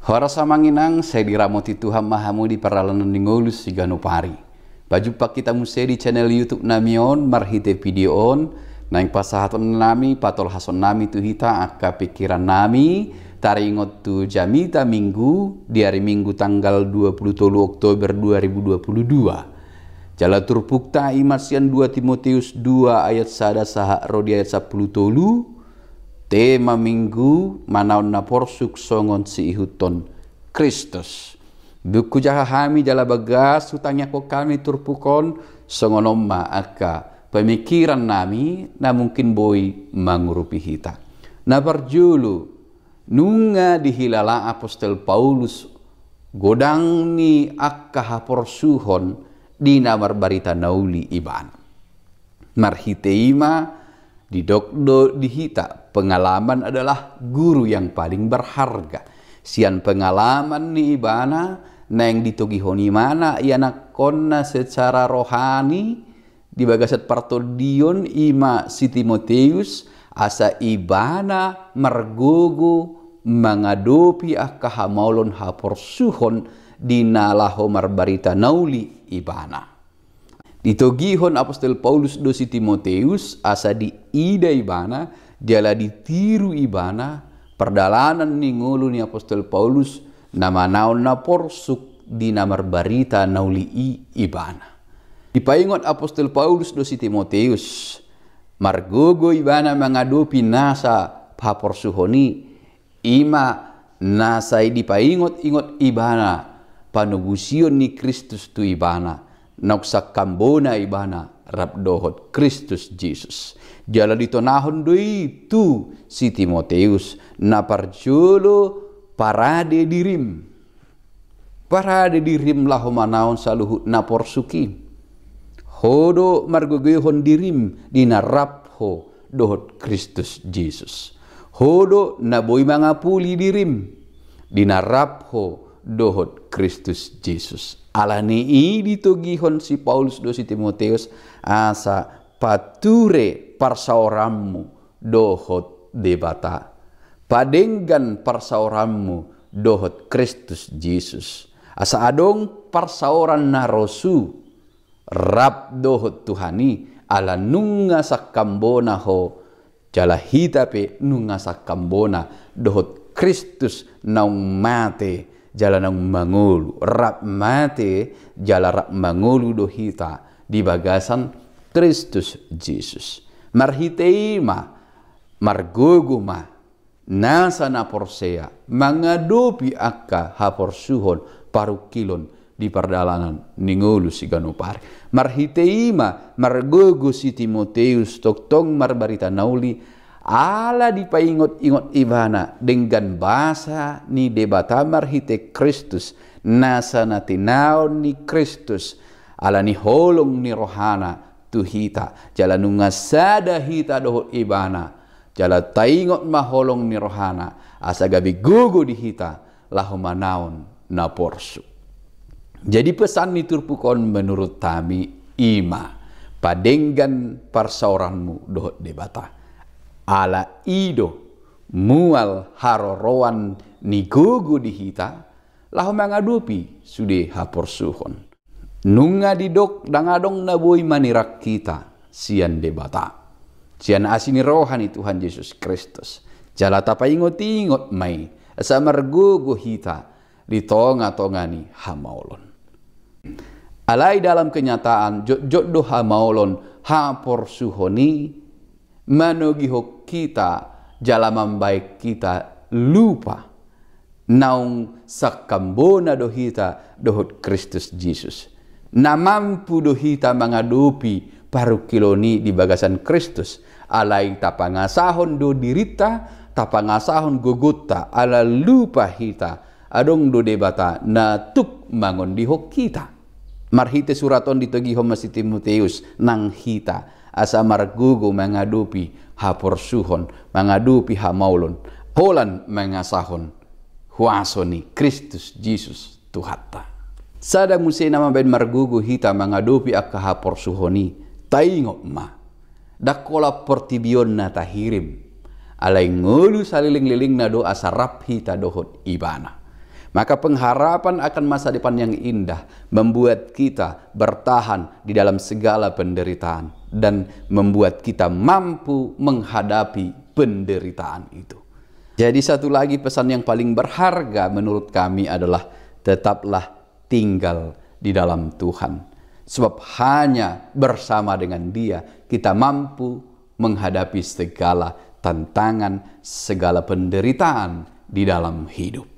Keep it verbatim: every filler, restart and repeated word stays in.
Horas amang inang, sai diramoti Tuhan ma hamu di pardalanan ni ngolu siganup ari. Pajumpang hita muse di channel YouTube nami on, marhite video on, naeng pasahaton nami, patolhason nami tu hita angka pikiran nami, taringot tu jamita Minggu, di ari Minggu tanggal dua puluh tolu Oktober dua ribu dua puluh dua. Jala turpukta i ma sian dua Timoteus dua ayat sada sahat ro di ayat sampulu tolu, tema Minggu, manaon na porsuk songon siihuthon Kristus. Dung hujaha hami jala bagas hutangiangkon hami turpuk on, songon on ma angka pemikiran nami na mungkin boi mangurupi hita. Na parjolo, nunga dihilala apostel Paulus godang ni angka haporsuhon di na marbarita na uli ibana. Marhite i ma didok do di hita, pengalaman adalah guru yang paling berharga. Sian pengalaman ni ibana naeng ditogihon ibana ianakkonna secara rohani di bagasan partondion, i ma si Timoteus, asa ibana margogo mangadopi angka hamaolon haporsuhon di na laho marbarita na uli ibana. Ditogihon apostel Paulus do si Timoteus asa diida ibana jala ditiru ibana pardalanan ni ngolu ni apostel Paulus na manaon na porsuk di na marbarita na uli i ibana. Dipaingot apostel Paulus do si Timoteus, margogo ibana mangadopi nasa haporsuhon i, i ma na sai dipaingot-ingot ibana panobusion ni Kristus tu ibana, naung sangkambona ibana rap dohot Kristus Jesus. Jala ditonahon do i tu si Timoteus, na parjolo parade dirim. Parade dirim laho manaon saluhut na porsuk i. Ho do margogoihon dirim di na rap ho dohot Kristus Jesus. Ho do na boi mangapuli dirim di na rap ho dohot Kristus Jesus. Alani i ditogihon si Paulus do si Timoteus asa pature parsaoranmu dohot Debata. Padenggan parsaoranmu dohot Kristus Jesus. Asa adong parsaoran na rosu rap dohot Tuhan i, ala nunga sangkambona ho, jala hita pe nunga sangkambona dohot Kristus naung mate jala naung mangolu. Rap mate jala rap mangolu do hita di bagasan Kristus Jesus. Marhite i ma, margogo ma nasa na porsea mangadopi angka haporsuhon parungkilon di pardalanan ni ngolu siganup ari. Marhite i ma margogo si Timoteus tongtong marbarita na uli, ala dipaingot-ingot ibana denggan basa ni Debata marhite Kristus, nasa na tinaon ni Kristus, ala ni holong ni rohana tu hita, jala nunga sada hita dohot ibana, jala taingot ma holong ni rohana, asa gabe gogo di hita laho manaon na porsuk. Jadi pesan ni turpuk on menurut hami i ma, padenggan parsaoranmu dohot Debata. Ala i do mual haroroan ni gogo di hita laho mangadopi sude haporsuhon. Nunga didok ndang adong na boi manirang hita sian Debata, sian asi ni roha ni Tuhan Jesus Kristus. Jala tapaingot-ingot ma i, asa margogo hita di tonga-tonga ni hamaolon. Alai dalam kenyataan, jotjot do hamaolon haporsuhon i manogihon hita jala mambahen hita lupa naung sangkambona do hita dohot Kristus Jesus. Na mampu do hita mangadopi parungkilon i di bagasan Kristus, alai tapangasahon do dirinta, tapangasahon gogonta, ala lupa hita, adong do Debata na tuk mangondihon hita. Marhite surat on ditogihon ma si Timoteus nang hita, asa margogo mangadopi haporsuhon, mangadopi hamaolon, holan mangasahon huaso ni Kristus Jesus Tuhanta. Sada muse na mambahen margogo hita mangadopi angka haporsuhon i, taingot ma, ndang holan portibi on na tahirim, alai ngolu salelenglelengna do asa rap hita dohot Ibana. Maka pengharapan akan masa depan yang indah membuat kita bertahan di dalam segala penderitaan dan membuat kita mampu menghadapi penderitaan itu. Jadi satu lagi pesan yang paling berharga menurut kami adalah tetaplah tinggal di dalam Tuhan. Sebab hanya bersama dengan Dia kita mampu menghadapi segala tantangan, segala penderitaan di dalam hidup.